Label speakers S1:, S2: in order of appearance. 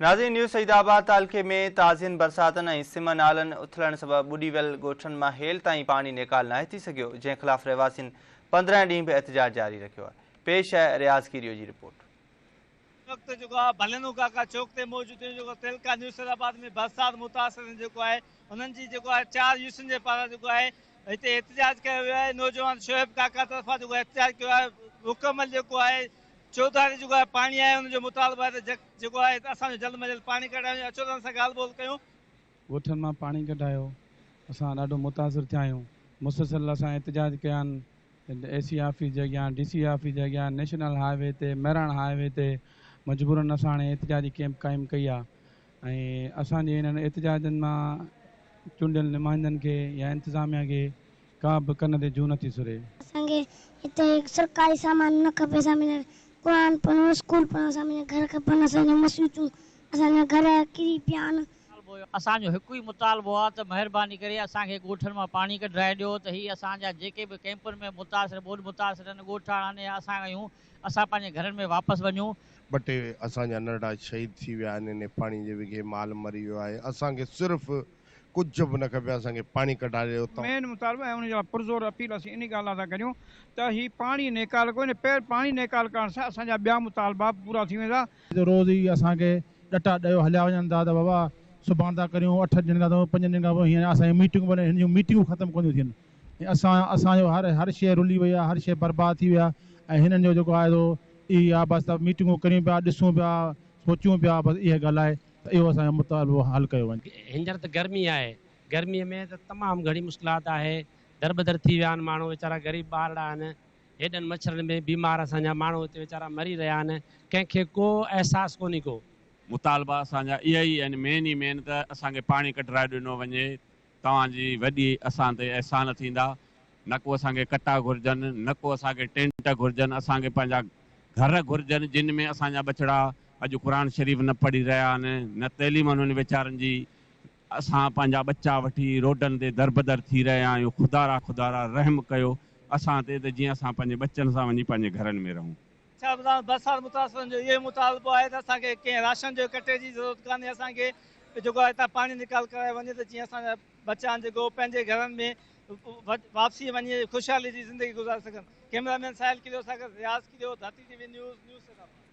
S1: ناظرين نيو سعيد آباد تعلقي ۾ تازين برساتن ۽ سم نالن اٿلڻ سبب ٻڏي ويل ڳوٺن مان هيل تائين پاڻي نيڪال ناهي ٿي سگهيو، جنهن خلاف رهواسين 15 ڏينهن به احتجاج جاري رکيو آهي. پيش آهي رياض ڪيريو جي رپورٽ.
S2: هن وقت جيڪو آهي ڀلينو ڪاڪا چوڪ تي موجود آهيون جيڪو تعلقه نيو سعيد آباد ۾ برسات متاثرين جيڪو آهي انهن جي جيڪو آهي چار يوسين جي پاران جيڪو آهي هتي احتجاج ڪيو ويو آهي نوجوان شعيب ڪاڪا طرفان جيڪو احتجاج ڪيو آهي مڪمل جيڪو آهي چوڌاري جيڪو آهي پاڻي آهي ان جو مطالبو آهي ته جيڪو آهي اسان جو جلد ۾ جلد پاڻي ڪڍايو وڃي اچو ته ان سان ڳالهه ٻولهه ڪيون.
S3: ڳوٺن مان پاڻي ڪڍايو اسان ڏاڍو متاثر ٿيا آهيون مسلسل اسان احتجاج ڪيا آهن اي سي آفيس جي اڳيان ڊي سي آفيس جي اڳيان نيشنل هاء وي تي مهراڻ هاء وي تي مجبورن اسان هاڻي احتجاجي ڪيمپ قائم ڪئي آهي ۽ اسان جي انهن احتجاجن مان چونڊيل نمائندن کي يا انتظاميا کي ڪا به ڪن تي جون نٿي سري.
S4: اسان کي هتي سرڪاري سامان نه کپي اسان پنهنجا قرآن پڙهون اسڪول پڙهون اسان پنهنجا گهر کپن اسان جون مسيتون اسان جا گهر ڪري پيا آهن.
S5: اسان جو هڪ ئي مطالبو آ ته مهرباني ڪري اسان کي ڳوٺن مان پاڻي ڪڍرائي ڏيو ته هي اسان جا جيڪي به ڪئمپن ۾ متاثر ٻوڏ متاثر آهن ڳوٺاڻا آهن يا اسان آهيون اسان پنهنجي گهرن ۾ واپس وڃون.
S6: ٻه ٽي اسان جا ننڍڙا شهيد ٿي ويا آهن انهي پاڻي جي وگهي مال مري ويو آهي اسان کي صرف ڪجهه به نه کپي اسان کي پاڻي ڪڍاري ڏيو اتان.
S7: مين مطالبو ۽ ان جي لاء پرزور اپيل اسين انهي ڳالهه لاء ٿا ڪريون ته هي پاڻي نيڪال ڪيو ۽ پهر پاڻي نيڪال ڪرڻ سان اسان جا ٻيا مطالبا به پورا ٿي ويندا.
S3: روز ئي اسان کي ڏٽا ڏيو هليا وڃن ٿا ته بابا سڀاڻ ٿا ڪريون اٺ ڏينهن کان پوء پنجن ڏينهن کان پوء هينئر اسان جون ميٽنگون به هن جون ميٽنگون ختم ڪونه ٿيون ٿين ۽ اسان اسان جو هر هر شيء رلي وئي آهي هر شيء برباد ٿي وئي آهي ۽ هنن جو جيڪو آهي سو اهي آهي بس ته ميٽنگون ڪريون پيا ڏسون پيا سوچيون پيا بس اها ڳالهه آهي ته اهو اسان جو مطالبو حل ڪيو وڃي.
S8: هينئر ته گرمي آهي، گرميء ۾ ته تمام گهڻي مشڪلات آهي، دربدر ٿي ويا آهن ماڻهو ويچارا غريب ٻارڙا آهن، هيڏن مڇرن ۾ بيمار اسان جا ماڻهو هتي ويچارا مري رهيا آهن، ڪنهن کي ڪو احساس ڪونهي ڪو.
S9: مطالبا اسان جا اهي ئي آهن مين ئي مين ته اسان کي پاڻي ڪڍرائي ڏنو وڃي توهان جي وڏي اسان تي احسان ٿيندا، نه ڪو اسان کي ڪٽا گهرجن، نه ڪو اسان کي ٽينٽ گهرجن، اسان کي پنهنجا گهر گهرجن جن ۾ اسان جا ٻچڙا اڄ قرآن شريف نه پڙهي رهيا آهن، نه تعليم انهن ويچارن جي، اسان پنهنجا ٻچا وٺي روڊن تي دربدر ٿي رهيا آهيون، خدارا خدارا رحم ڪيو اسان تي ته جيئن اسان پنهنجي ٻچن سان وڃي پنهنجي گهرن ۾ رهون.
S2: ڇا ٻڌايان برسات متاثرن جو اهو ئي مطالبو آهي ته اسان کي ڪنهن راشن جو ڪٽي جي ضرورت ڪانهي اسان کي جيڪو آهي هتان پاڻي نيڪال ڪرايو وڃي ته جيئن اسان جا ٻچا آهن جيڪو پنهنجي گهرن ۾ واپسي وڃي خوشحالي جي زندگي گذاري سگهن ڪئميرا مين ساحل ڪليو سان گڏ Riaz Kerio Dharti T V news, new Saeedabad.